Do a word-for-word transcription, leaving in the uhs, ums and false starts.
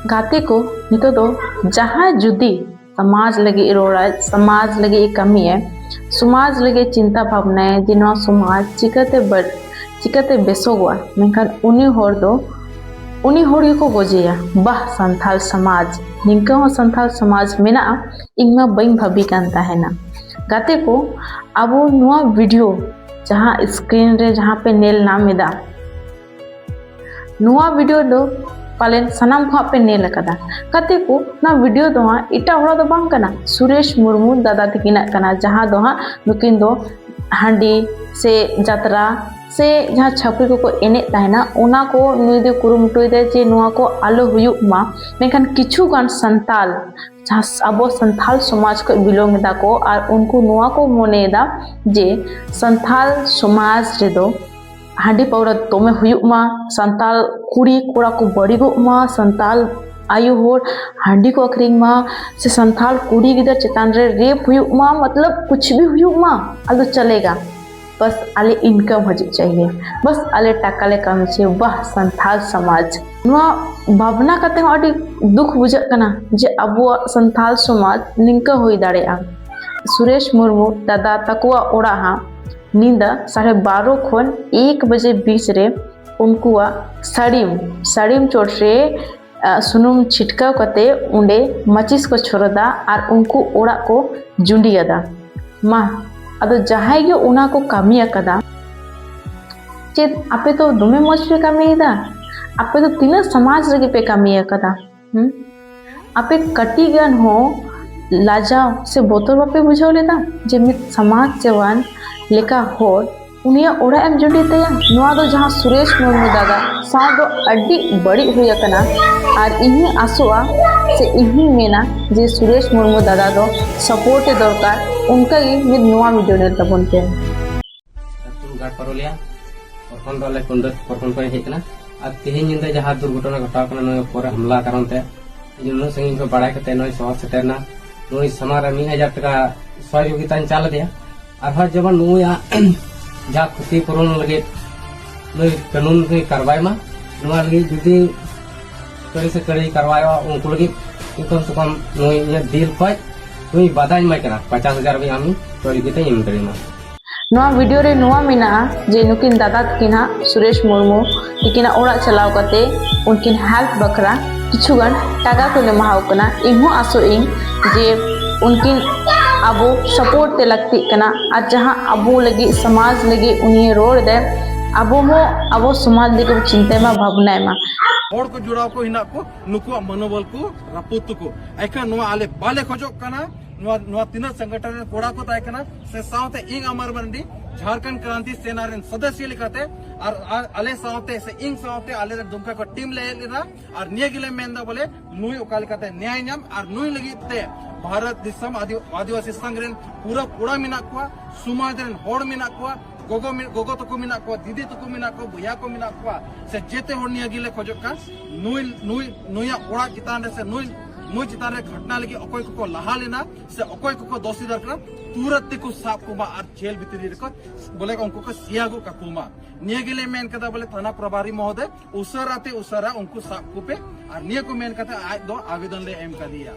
ᱜᱟᱛᱮ ᱠᱚ, ᱱᱤᱛᱚᱜ ᱫᱚ ᱡᱟᱦᱟᱸᱭ ᱡᱩᱫᱤ ᱥᱚᱢᱟᱡᱽ ᱞᱟᱹᱜᱤᱫ ᱨᱚᱲᱟᱭ, ᱥᱚᱢᱟᱡᱽ ᱞᱟᱹᱜᱤᱫ ᱠᱟᱹᱢᱤᱭᱟᱭ, ᱥᱚᱢᱟᱡᱽ ᱞᱟᱹᱜᱤᱫ ᱪᱤᱱᱛᱟ ᱵᱷᱟᱵᱽᱱᱟᱭ ᱡᱮ ᱱᱚᱣᱟ ᱥᱚᱢᱟᱡᱽ ᱪᱤᱠᱟᱹᱛᱮ ᱵᱟᱹᱲ- ᱪᱤᱠᱟᱹᱛᱮ ᱵᱮᱥᱚᱜᱚᱜᱼᱟ, ᱢᱮᱱᱠᱷᱟᱱ ᱩᱱᱤ ᱦᱚᱲ ᱫᱚ, ᱩᱱᱤ ᱦᱚᱲ ᱜᱮᱠᱚ ᱜᱚᱡᱮᱭᱟ᱾ ᱵᱟᱦ, ᱥᱟᱱᱛᱟᱞ ᱥᱚᱢᱟᱡᱽ, ᱱᱤᱝᱠᱟᱹ ᱦᱚᱸ ᱥᱟᱱᱛᱟᱞ ᱥᱚᱢᱟᱡᱽ ᱢᱮᱱᱟᱜᱼᱟ, ᱤᱧ ᱢᱟ ᱵᱟᱹᱧ ᱵᱷᱟᱹᱵᱤ ᱠᱟᱱ ᱛᱟᱦᱮᱱᱟ᱾ ᱜᱟᱛᱮ ᱠᱚ, ᱟᱵᱚ ᱱᱚᱣᱟ ᱵᱷᱤᱰᱤᱭᱳ ᱡᱟᱦᱟᱸ ᱥᱠᱨᱤᱱ ᱨᱮ ᱡᱟᱦᱟᱸ ᱯᱮ ᱧᱮᱞ ᱧᱟᱢ ᱮᱫᱟ, ᱱᱚᱣᱟ ᱵᱷᱤᱰᱤᱭᱳ ᱫᱚ ᱯᱟᱞᱮᱱ ᱥᱟᱱᱟᱢ ᱠᱚ ᱦᱟᱸᱜ ᱯᱮ ᱧᱮᱞ ᱟᱠᱟᱫᱟ᱾ ᱜᱟᱛᱮ ᱠᱚ, ᱱᱚᱣᱟ ᱵᱷᱤᱰᱤᱭᱳ ᱫᱚ ᱦᱟᱸᱜ ᱮᱴᱟᱜ ᱦᱚᱲᱟᱜ ᱫᱚ ᱵᱟᱝ ᱠᱟᱱᱟ, ᱥᱩᱨᱮᱥ ᱢᱩᱨᱢᱩ ᱫᱟᱫᱟ ᱛᱟᱹᱠᱤᱱᱟᱜ ᱠᱟᱱᱟ, ᱡᱟᱦᱟᱸ ᱫᱚ ᱦᱟᱸᱜ ᱱᱩᱠᱤᱱ ᱫᱚ ᱦᱟᱺᱰᱤ ᱥᱮ ᱡᱟᱛᱨᱟ ᱥᱮ ᱡᱟᱦᱟᱸ ᱪᱷᱟᱹᱯᱨᱤ ᱠᱚᱠᱚ ᱮᱱᱮᱡ ᱛᱟᱦᱮᱱᱟ, ᱚᱱᱟ ᱠᱚ ᱱᱩᱭ ᱫᱚᱭ ᱠᱩᱨᱩᱢᱩᱴᱩᱭᱮᱫᱟ ᱡᱮ ᱱᱚᱣᱟ ᱠᱚ ᱟᱞᱚ ᱦᱩᱭᱩᱜ ᱢᱟ᱾ ᱢᱮᱱᱠᱷᱟᱱ ᱠᱤᱪᱷᱩ ᱜᱟᱱ ᱥᱟᱱᱛᱟᱞ, ᱡᱟᱦᱟᱸ ᱟᱵᱚ ᱥᱟᱱᱛᱟᱞ ᱥᱚᱢᱟᱡᱽ ᱠᱷᱚᱱ ᱵᱤᱞᱚᱝ ᱮᱫᱟ ᱠᱚ, ᱟᱨ ᱩᱱᱠᱩ ᱱᱚᱣᱟ ᱠᱚ ᱢᱚᱱᱮᱭᱮᱫᱟ ᱡᱮ ᱥᱟᱱᱛᱟᱞ ᱥᱚᱢᱟᱡᱽ ᱨᱮᱫᱚ ᱦᱟᱺᱰᱤ ᱯᱟᱹᱣᱨᱟᱹ ᱫᱚᱢᱮ ᱦᱩᱭᱩᱜ ᱢᱟ, ᱥᱟᱱᱛᱟᱞ ᱠᱩᱲᱤ ᱠᱚᱲᱟ ᱠᱚ ᱵᱟᱹᱲᱤᱡᱚᱜ ᱢᱟ, ᱥᱟᱱᱛᱟᱞ ᱟᱭᱳ ᱦᱚᱲ ᱦᱟᱺᱰᱤ ᱠᱚ ᱟᱹᱠᱷᱨᱤᱧ ᱢᱟ, ᱥᱮ ᱥᱟᱱᱛᱟᱞ ᱠᱩᱲᱤ ᱜᱤᱫᱟᱹᱨ ᱪᱮᱛᱟᱱ ᱨᱮ ᱨᱮᱯ ᱦᱩᱭᱩᱜ ᱢᱟ, ᱢᱚᱛᱞᱚᱵ ᱠᱩᱪᱷ ᱵᱷᱤ ᱦᱩᱭᱩᱜ ᱢᱟ, ᱟᱫᱚ ᱪᱟᱞᱮᱜᱟ, ᱵᱟᱥ ᱟᱞᱮ ᱤᱱᱠᱟᱢ ᱦᱤᱡᱩᱜ ᱪᱟᱦᱤᱭᱮ, ᱵᱟᱥ ᱟᱞᱮ ᱴᱟᱠᱟ ᱞᱮ ᱠᱟᱢᱟᱣ ᱪᱟᱦᱤᱭᱮ᱾ ᱵᱟᱦ, ᱥᱟᱱᱛᱟᱞ ᱥᱚᱢᱟᱡᱽ, ᱱᱚᱣᱟ ᱵᱷᱟᱵᱽᱱᱟ ᱠᱟᱛᱮ ᱦᱚᱸ ᱟᱹᱰᱤ ᱫᱩᱠ ᱵᱩᱡᱷᱟᱹᱜ ᱠᱟᱱᱟ ᱡᱮ ᱟᱵᱚᱣᱟᱜ ᱥᱟᱱᱛᱟᱞ ᱥᱚᱢᱟᱡᱽ ᱱᱤᱝᱠᱟᱹ ᱦᱩᱭ ᱫᱟᱲᱮᱭᱟᱜᱼᱟ᱾ ᱥᱩᱨᱮᱥ ᱢᱩᱨᱢᱩ ᱫᱟᱫᱟ ᱛᱟᱠᱚᱣᱟᱜ ᱚᱲᱟᱜ ᱦᱟᱸᱜ ᱧᱤᱫᱟᱹ ᱥᱟᱲᱮ ᱵᱟᱨᱚ ᱠᱷᱚᱱ ᱮᱠ ᱵᱟᱡᱮ ᱵᱤᱪ ᱨᱮ ᱩᱱᱠᱩᱣᱟᱜ ᱥᱟᱹᱲᱤᱢ, ᱥᱟᱹᱲᱤᱢ ᱪᱚᱴ ᱨᱮ, ᱟ, ᱥᱩᱱᱩᱢ ᱪᱷᱤᱴᱠᱟᱹᱣ ᱠᱟᱛᱮ ᱚᱸᱰᱮ ᱢᱟᱹᱪᱤᱥ ᱠᱚ ᱪᱷᱚᱨᱚᱫᱟ ᱟᱨ ᱩᱱᱠᱩ ᱚᱲᱟᱜ ᱠᱚ ᱡᱩᱸᱰᱤᱭᱟᱫᱟ᱾ ᱢᱟ, ᱟᱫᱚ ᱡᱟᱦᱟᱸᱭ ᱜᱮ ᱚᱱᱟ ᱠᱚ ᱠᱟᱹᱢᱤ ᱟᱠᱟᱫᱟ, ᱪᱮᱫ ᱟᱯᱮ ᱫᱚ ᱫᱚᱢᱮ ᱢᱚᱡᱽ ᱯᱮ ᱠᱟᱹᱢᱤᱭᱮᱫᱟ? ᱟᱯᱮ ᱫᱚ ᱛᱤᱱᱟᱹᱜ ᱥᱚᱢᱟᱡᱽ ᱞᱟᱹᱜᱤᱫ ᱯᱮ ᱠᱟᱹᱢᱤ ᱟᱠᱟᱫᱟ? ᱦᱩᱸ? ᱟᱯᱮ ᱠᱟᱹᱴᱤᱡ ᱜᱟᱱ ᱦᱚᱸ ᱞᱟᱡᱟᱣ ᱥᱮ ᱵᱚᱛᱚᱨ ᱵᱟᱯᱮ ᱵᱩᱡᱷᱟᱹᱣ ᱞᱮᱫᱟ ᱡᱮ ᱢᱤᱫ ᱥᱚᱢᱟᱡᱽ ᱥᱮᱣᱟᱱ ᱞᱮᱠᱟ ᱦᱚᱲ ᱩᱱᱤᱭᱟᱜ ᱚᱲᱟᱜ ᱮᱢ ᱡᱩᱸᱰᱤ ᱛᱟᱭᱟ? ᱱᱚᱣᱟ ᱫᱚ ᱡᱟᱦᱟᱸ ᱥᱩᱨᱮᱥ ᱢᱩᱨᱢᱩ ᱫᱟᱫᱟ ᱥᱟᱶ ᱫᱚ ᱟᱹᱰᱤ ᱵᱟᱹᱲᱤᱡ ᱦᱩᱭ ᱟᱠᱟᱱᱟ᱾ ᱟᱨ ᱤᱧ ᱦᱚᱸᱧ ᱟᱥᱚᱜᱼᱟ ᱥᱮ ᱤᱧ ᱦᱚᱸᱧ ᱢᱮᱱᱟ ᱡᱮ ᱥᱩᱨᱮᱥ ᱢᱩᱨᱢᱩ ᱫᱟᱫᱟ ᱫᱚ ᱥᱟᱯᱳᱨᱴ ᱮ ᱫᱚᱨᱠᱟᱨ᱾ ᱚᱱᱠᱟᱜᱮ ᱢᱤᱫ ᱱᱚᱣᱟ ᱵᱷᱤᱰᱤᱭᱳ ᱧᱮᱞ ᱛᱟᱵᱚᱱ ᱯᱮ᱾ ᱟᱹᱛᱩ ᱜᱟᱲ ᱯᱟᱨᱚᱞᱤᱭᱟ ᱯᱨᱚᱠᱷᱚᱸᱰ, ᱟᱞᱮ ᱠᱩᱱᱰᱟᱹ ᱯᱨᱚᱠᱷᱚᱸᱰ ᱠᱷᱚᱱ ᱦᱮᱡ ᱠᱟᱱᱟ᱾ ᱟᱨ ᱛᱮᱦᱮᱧ ᱧᱤᱫᱟᱹ ᱡᱟᱦᱟᱸ ᱫᱩᱨᱜᱷᱚᱴᱚᱱᱟ ᱜᱷᱚᱴᱟᱣ ᱠᱟᱱᱟ, ᱱᱚᱣᱟ ᱯᱚᱨᱮ ᱦᱟᱢᱞᱟ ᱠᱟᱨᱚᱱ ᱛᱮ ᱤᱧ ᱩᱱᱟᱹᱜ ᱥᱟᱺᱜᱤᱧ ᱠᱷᱚᱱ ᱵᱟᱲᱟᱭ ᱠᱟᱛᱮ ᱱᱚᱜᱼᱚᱭ ᱥᱚᱦᱚᱨ ᱥᱮᱴᱮᱨ ᱮᱱᱟ᱾ ᱱᱩᱭ ᱥᱟᱢᱟᱝ ᱨᱮ ᱢᱤᱫ ᱦᱟᱡᱟᱨ ᱴᱟᱠᱟ ᱥᱚᱦᱚᱡᱳᱜᱤᱛᱟᱧ ᱪᱟᱞ ᱟᱫᱮᱭᱟ᱾ ᱟᱨᱦᱚᱸ ᱡᱮᱢᱚᱱ ᱱᱩᱭᱟᱜ ᱡᱟᱦᱟᱸ ᱠᱷᱚᱛᱤ ᱯᱩᱨᱚᱱ ᱞᱟᱹᱜᱤᱫ ᱱᱩᱭ ᱠᱟᱹᱱᱩᱱ ᱨᱮ ᱠᱟᱨᱣᱟᱭ ᱢᱟ, ᱱᱚᱣᱟ ᱞᱟᱹᱜᱤᱫ ᱡᱩᱫᱤ ᱠᱟᱹᱲᱤ ᱥᱮ ᱠᱟᱹᱲᱤ ᱠᱟᱨᱣᱟᱭᱚᱜᱼᱟ, ᱩᱱᱠᱩ ᱞᱟᱹᱜᱤᱫ ᱠᱚᱢ ᱥᱮ ᱠᱚᱢ ᱱᱩᱭ ᱤᱧᱟᱹᱜ ᱫᱤᱞ ᱠᱷᱚᱡ ᱱᱩᱭ ᱵᱟᱫᱷᱟᱧ ᱮᱢᱟᱭ ᱠᱟᱱᱟ, ᱯᱚᱧᱪᱟᱥ ᱦᱟᱡᱟᱨ ᱦᱟᱹᱵᱤᱡ ᱟᱢ ᱠᱟᱹᱲᱤ ᱠᱟᱛᱮᱧ ᱮᱢ ᱫᱟᱲᱮᱭᱟᱢᱟ᱾ ᱱᱚᱣᱟ ᱵᱷᱤᱰᱤᱭᱳ ᱨᱮ ᱱᱚᱣᱟ ᱢᱮᱱᱟᱜᱼᱟ ᱡᱮ ᱱᱩᱠᱤᱱ ᱫᱟᱫᱟ ᱛᱟᱹᱠᱤᱱ ᱦᱟᱸᱜ ᱥᱩᱨᱮᱥ ᱢᱩᱨᱢᱩ ᱛᱤᱠᱤᱱᱟᱜ ᱚᱲᱟᱜ ᱪᱟᱞᱟᱣ ᱠᱟᱛᱮ ᱩᱱᱠᱤᱱ ᱦᱮᱞᱯ ᱵᱟᱠᱷᱨᱟ ᱠᱤᱪᱷᱩ ᱜᱟᱱ ᱴᱟᱠᱟ ᱠᱚ ᱮᱢᱟᱣ ᱠᱟᱱᱟ᱾ ᱤᱧ ᱦᱚᱸ ᱟᱥᱚᱜ ᱤᱧ ᱡᱮ ᱩᱱᱠᱤᱱ ᱟᱵᱚ ᱥᱟᱯᱳᱨᱴ ᱛᱮ ᱞᱟᱹᱠᱛᱤᱜ ᱠᱟᱱᱟ, ᱟᱨ ᱡᱟᱦᱟᱸ ᱟᱵᱚ ᱞᱟᱹᱜᱤᱫ, ᱥᱚᱢᱟᱡᱽ ᱞᱟᱹᱜᱤᱫ ᱩᱱᱤ ᱨᱚᱲ ᱮᱫᱟᱭ, ᱟᱵᱚ ᱦᱚᱸ ᱟᱵᱚ ᱥᱚᱢᱟᱡᱽ ᱞᱟᱹᱜᱤᱫ ᱵᱚ ᱪᱤᱱᱛᱟᱹᱭ ᱢᱟ, ᱵᱷᱟᱵᱽᱱᱟᱭ ᱢᱟ᱾ ᱦᱚᱲ ᱠᱚ ᱡᱚᱲᱟᱣ ᱠᱚ ᱦᱮᱱᱟᱜ ᱠᱚ, ᱱᱩᱠᱩᱣᱟᱜ ᱢᱚᱱᱳᱵᱚᱞ ᱠᱚ ᱨᱟᱹᱯᱩᱫ ᱛᱟᱠᱚ᱾ ᱮᱱᱠᱷᱟᱱ ᱱᱚᱣᱟ ᱟᱞᱮ ᱵᱟᱞᱮ ᱠᱷᱚᱡᱚᱜ ᱠᱟᱱᱟ᱾ ᱱᱚᱣᱟ ᱱᱚᱣᱟ ᱛᱤᱱᱟᱹᱜ ᱥᱚᱝᱜᱚᱴᱷᱚᱱ ᱨᱮᱱ ᱠᱚᱲᱟ ᱠᱚ ᱛᱟᱦᱮᱸ ᱠᱟᱱᱟ, ᱥᱮ ᱥᱟᱶᱛᱮ ᱤᱧ ᱟᱢᱟᱨ ᱢᱟᱨᱰᱤ, ᱡᱷᱟᱲᱠᱷᱚᱸᱰ ᱠᱨᱟᱱᱛᱤ ᱥᱮᱱᱟ ᱨᱮᱱ ᱥᱚᱫᱚᱥᱭᱚ ᱞᱮᱠᱟᱛᱮ, ᱟᱨ ᱟᱨ ᱟᱞᱮ ᱥᱟᱶᱛᱮ ᱥᱮ ᱤᱧ ᱥᱟᱶᱛᱮ ᱟᱞᱮ ᱨᱮᱱ ᱫᱩᱢᱠᱟ ᱠᱚ ᱴᱤᱢ ᱞᱮ ᱦᱮᱡ ᱞᱮᱱᱟ᱾ ᱟᱨ ᱱᱤᱭᱟᱹ ᱜᱮᱞᱮ ᱢᱮᱱᱫᱟ ᱵᱚᱞᱮ ᱱᱩᱭ ᱚᱠᱟ ᱞᱮᱠᱟᱛᱮ ᱱᱮᱭᱟᱭ ᱧᱟᱢ, ᱟᱨ ᱱᱩᱭ ᱞᱟᱹᱜᱤᱫ ᱛᱮ ᱵᱷᱟᱨᱚᱛ ᱫᱤᱥᱚᱢ ᱟᱹᱫᱤ- ᱟᱹᱫᱤᱵᱟᱹᱥᱤ ᱥᱚᱝᱜᱷ ᱨᱮᱱ ᱯᱩᱨᱟᱹ ᱠᱚᱲᱟ ᱢᱮᱱᱟᱜ ᱠᱚᱣᱟ, ᱥᱚᱢᱟᱡᱽ ᱨᱮᱱ ᱦᱚᱲ ᱢᱮᱱᱟᱜ ᱠᱚᱣᱟ, ᱜᱚᱜᱚ ᱢᱮ- ᱜᱚᱜᱚ ᱛᱟᱠᱚ ᱢᱮᱱᱟᱜ ᱠᱚᱣᱟ, ᱫᱤᱫᱤ ᱛᱟᱠᱚ ᱢᱮᱱᱟᱜ ᱠᱚᱣᱟ, ᱵᱚᱭᱦᱟ ᱠᱚ ᱢᱮᱱᱟᱜ ᱠᱚᱣᱟ, ᱥᱮ ᱡᱮᱛᱮ ᱦᱚᱲ ᱱᱤᱭᱟᱹ ᱜᱮᱞᱮ ᱠᱷᱚᱡᱚᱜ ᱠᱟᱱ, ᱱᱩᱭ ᱱᱩᱭ ᱱᱩᱭᱟᱜ ᱚᱲᱟᱜ ᱪᱮᱛᱟᱱ ᱨᱮ ᱥᱮ ᱱᱩᱭ ᱱᱩᱭ ᱪᱮᱛᱟᱱ ᱨᱮ ᱜᱷᱚᱴᱱᱟ ᱞᱟᱹᱜᱤᱫ ᱚᱠᱚᱭ ᱠᱚᱠᱚ ᱞᱟᱦᱟ ᱞᱮᱱᱟ ᱥᱮ ᱚᱠᱚᱭ ᱠᱚᱠᱚ ᱫᱳᱥᱤᱫᱟᱨ ᱠᱟᱱᱟ, ᱛᱩᱨᱟᱹᱛ ᱛᱮᱠᱚ ᱥᱟᱵ ᱠᱚᱢᱟ ᱟᱨ ᱡᱮᱞ ᱵᱷᱤᱛᱨᱤ ᱨᱮᱠᱚ ᱵᱚᱞᱮ ᱩᱱᱠᱩ ᱠᱚ ᱥᱮᱭᱟ ᱜᱚᱫ ᱠᱟᱠᱚ ᱢᱟ᱾ ᱱᱤᱭᱟᱹ ᱜᱮᱞᱮ ᱢᱮᱱ ᱠᱟᱫᱟ ᱵᱚᱞᱮ ᱛᱷᱟᱱᱟ ᱯᱨᱚᱵᱷᱟᱨᱤ ᱢᱚᱦᱳᱫᱚᱭ, ᱩᱥᱟᱹᱨᱟ ᱛᱮ ᱩᱥᱟᱹᱨᱟ ᱩᱱᱠᱩ ᱥᱟᱵ ᱠᱚᱯᱮ᱾ ᱟᱨ ᱱᱤᱭᱟᱹ ᱠᱚ ᱢᱮᱱ ᱠᱟᱛᱮ ᱟᱡ ᱫᱚ ᱟᱵᱮᱫᱚᱱ ᱞᱮ ᱮᱢ ᱠᱟᱫᱮᱭᱟ᱾